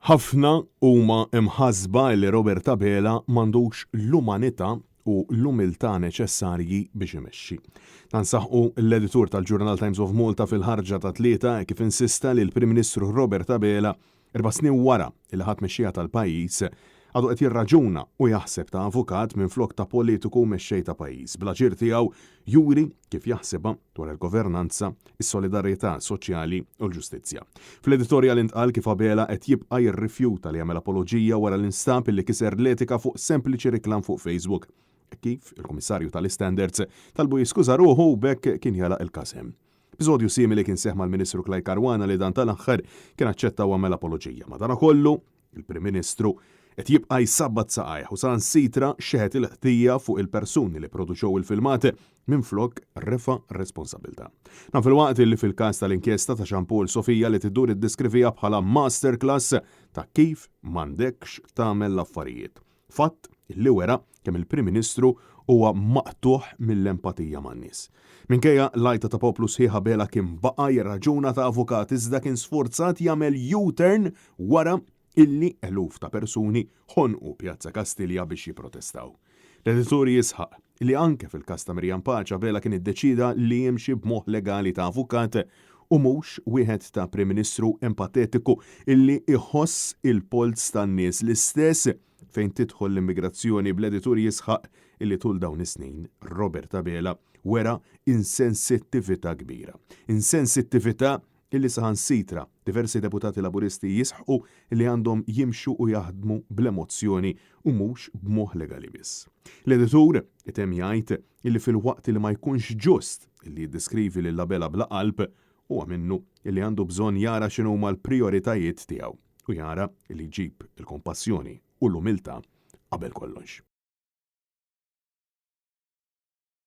Ħafna huma mħassba li Robert Abela m'għandux l-umanità u l-umiltà neċessarji biex imexxi. Dan saħqu l-editur tal-ġurnal Times of Malta fil-ħarġa tat-Tlieta hekk kif insista li l-Prim Ministru Robert Abela 4 snin wara li ħa t-tmexxija tal-pajjiż, għadu qed jirraġuna u jaħseb ta' avukat minflok ta' politiku u mexxej ta' pajjiż. Bl-aġir tiegħu juri kif jaħsibha dwar il-governanza, is-solidarjetà soċjali u l-ġustizzja. Fl-editorjal intqal kif Abela qed jibqa' jirrifjuta li jagħmel apoloġija wara li nstab li kiser l-etika fuq sempliċi reklam fuq Facebook. Kif il-Kummissarju tal-Istandards talbu jiskuża ruħu u b'hekk kien jagħlaq il-każ hemm. Episodju simili kien seħħ mal-Ministru Clyde Caruana li dan tal-aħħar kien aċċetta u għamel apoloġija. Madankollu, il-Prim Ministru qed jibqa' jsabbat saqajh u saħansitra xeħet il-ħtija fuq il-persuni li produċew il-filmat minflok refa' responsabilità. Dan filwaqt li fil-każ tal-inkjesta ta' Jean Paul Sofia li tiddur iddeskrivija bħala masterclass ta' kif m'għandekx tagħmel l-affarijiet. Fatt li wera kemm il-Prim Ministru huwa maqtugħ mill-empatija man-nies. Minkejja l-għajta ta' poplu sħiħ Abela kien baqa' jirraġuna ta' avukat iżda kien sfurzat jagħmel U-turn wara illi eluf ta' persuni ħonqu Pjazza Kastilja biex jipprotestaw. L-editur jisħaq li anke fil-każ ta' Miriam Pace Abela kien iddeċieda li jimxi b'moħħ legali ta' avukat u mhux wieħed ta' Prim Ministru empatetiku illi jħoss il-polz tan-nies l-istess fejn tidħol l-immigrazzjoni bl-editur jisħaq illi tul dawn is-snin Robert Abela wera insensittività kbira. Insensittività illi saħansitra diversi deputati Laburisti jisħqu li għandhom jimxu u jaħdmu bl-emozzjoni u mhux b'moħħ legali biss. L-editur itemm jgħid illi filwaqt li ma jkunx ġust illi jiddeskrivi lil Abela bla qalb, huwa minnu illi għandu bżonn jara x'inhuma l-prijoritajiet tiegħu u jara li jġib il-kompassjoni u l-umiltà qabel kollox.